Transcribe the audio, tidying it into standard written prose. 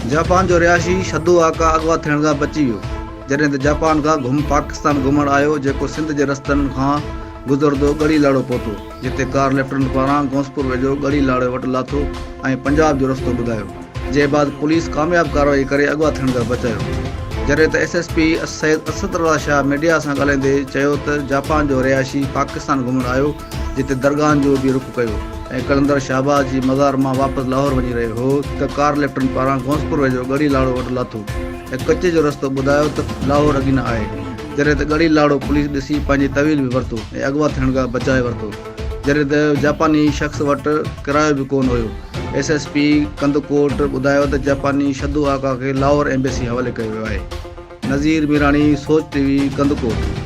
Japan جو رهائشي شدو آڪا اغوا ٿيڻ کان بچي ويو، جڏهن ته جاپان کان گهم پاڪستان گهمڻ آيو جيڪو سنڌ جي رستن کان گذرندو ڳڙهي لاڙو پهتو، جتي ڪار ليفٽننٽ پاران غوثپور ويجهو ڳڙهي لاڙي وٽ لاٿو ۽ پنجاب جو رستو ٻڌايو، جنهن بعد پوليس ڪامياب ڪارروائي ڪري اغوا ٿيڻ کان بچايو. جڏهن ته S S P Syed Asad Raza Shah media سان ڳالهائيندي چيو ته جاپان جو رهائشي پاڪستان گهمڻ آيو، جتي درگاهن جو به رخ ڪيو ۽ قلندر شهباز جي مزار مان واپس لاهور وڃي رهيو هو ته ڪار ليفٽن پاران غوثپور ويجهو ڳڙهي لاڙو وٽ لاٿو ۽ ڪچي جو رستو ٻڌايو ته لاهور اڳي نه آهي جڏهن ته ڳڙهي لاڙو پوليس ڏسي پنهنجي طويل به ورتو ۽ اغوا ٿيڻ کان بچائي ورتو جڏهن ته جاپاني شخص وٽ ڪرايو به ڪونه هيو ايس ايس پي ڪنڌڪوٽ ٻڌايو ته جاپاني شدو آڪا کي لاهور ايمبيسي حوالي ڪيو ويو آهي نذير ميراڻي سوچ ٽي وي ڪنڌڪوٽ.